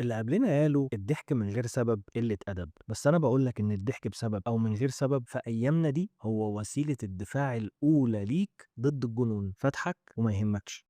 اللي قبلنا قالوا الضحك من غير سبب قلة أدب، بس أنا بقول لك إن الضحك بسبب أو من غير سبب في أيامنا دي هو وسيلة الدفاع الأولى ليك ضد الجنون، فاضحك وما يهمكش.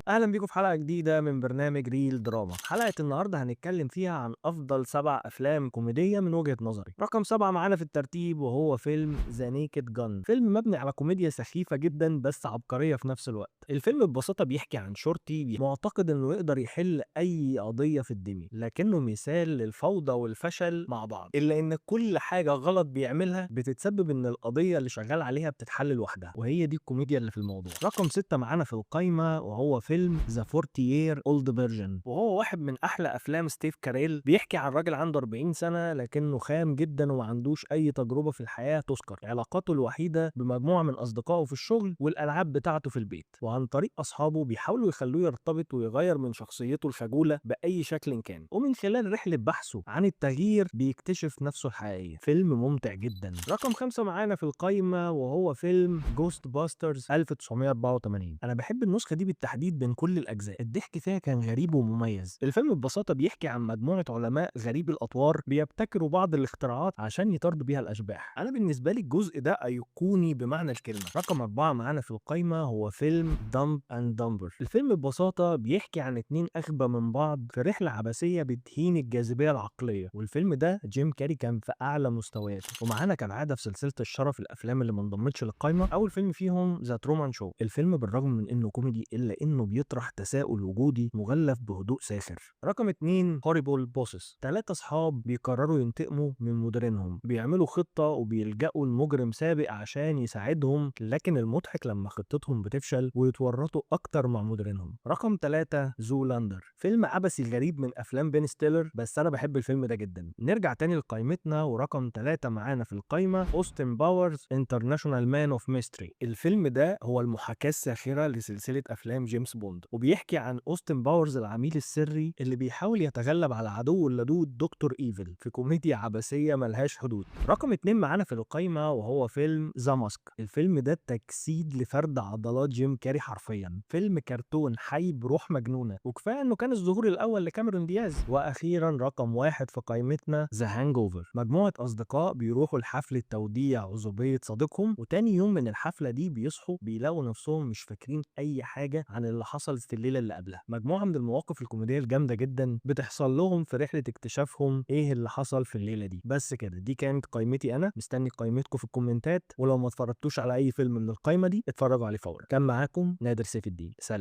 اهلا بيكم في حلقة جديدة من برنامج ريل دراما. حلقة النهارده هنتكلم فيها عن افضل 7 افلام كوميدية من وجهه نظري. رقم 7 معانا في الترتيب وهو فيلم The Naked Gun، فيلم مبني على كوميديا سخيفة جدا بس عبقرية في نفس الوقت. الفيلم ببساطة بيحكي عن شرطي معتقد انه يقدر يحل اي قضية في الدنيا، لكنه مثال للفوضى والفشل مع بعض، الا ان كل حاجة غلط بيعملها بتتسبب ان القضية اللي شغال عليها بتتحل لوحدها، وهي دي الكوميديا اللي في الموضوع. رقم 6 معانا في القايمة وهو فيلم The 40 Year Old Virgin، وهو واحد من احلى افلام ستيف كاريل. بيحكي عن راجل عنده 40 سنة لكنه خام جدا وما عندوش اي تجربه في الحياة تذكر، علاقاته الوحيدة بمجموعه من اصدقائه في الشغل والالعاب بتاعته في البيت، وعن طريق اصحابه بيحاولوا يخلوه يرتبط ويغير من شخصيته الخجوله باي شكل كان، ومن خلال رحله بحثه عن التغيير بيكتشف نفسه الحقيقية. فيلم ممتع جدا. رقم 5 معانا في القايمة وهو فيلم Ghostbusters 1984. انا بحب النسخة دي بالتحديد بين كل الاجزاء، الضحك فيها كان غريب ومميز. الفيلم ببساطة بيحكي عن مجموعة علماء غريب الاطوار بيبتكروا بعض الاختراعات عشان يطاردوا بيها الاشباح. انا بالنسبة لي الجزء ده ايقوني بمعنى الكلمة. رقم 4 معانا في القايمة هو فيلم Dumb and Dumber. الفيلم ببساطة بيحكي عن 2 اغبى من بعض في رحله عبثية بتهين الجاذبية العقلية، والفيلم ده جيم كاري كان في اعلى مستوياته. ومعانا كالعادة في سلسلة الشرف الافلام اللي ما انضمتش للقايمه، اول فيلم فيهم The Truman Show. الفيلم بالرغم من انه كوميدي الا انه بيطرح تساؤل وجودي مغلف بهدوء ساخر. رقم 2 Horrible Bosses. 3 اصحاب بيقرروا ينتقموا من مديرينهم، بيعملوا خطه وبيلجأوا لمجرم سابق عشان يساعدهم، لكن المضحك لما خطتهم بتفشل ويتورطوا اكتر مع مديرينهم. رقم 3 Zoolander، فيلم عبثي غريب من افلام بين ستيلر، بس انا بحب الفيلم ده جدا. نرجع تاني لقائمتنا، ورقم 3 معانا في القايمة Austin Powers International Man of Mystery. الفيلم ده هو المحاكاة الساخره لسلسلة افلام جيمس بوند، وبيحكي عن اوستن باورز العميل السري اللي بيحاول يتغلب على عدوه اللدود دكتور ايفل في كوميديا عبثية ملهاش حدود. رقم 2 معانا في القايمة وهو فيلم The Mask. الفيلم ده تجسيد لفرد عضلات جيم كاري حرفيا، فيلم كرتون حي بروح مجنونة، وكفاية انه كان الظهور الاول لكاميرون دياز. واخيرا رقم 1 في قائمتنا The Hangover. مجموعة اصدقاء بيروحوا لحفله توديع عزوبيه صديقهم، وتاني يوم من الحفلة دي بيصحوا بيلاقوا نفسهم مش فاكرين اي حاجة عن اللي حصل في الليلة اللي قبلها. مجموعة من المواقف الكوميدية الجامدة جدا بتحصل لهم في رحله اكتشافهم ايه اللي حصل في الليلة دي. بس كده، دي كانت قائمتي انا، مستني قائمتكم في الكومنتات، ولو ما اتفرجتوش على اي فيلم من القائمة دي اتفرجوا عليه فورا. كان معاكم نادر سيف الدين، سلام.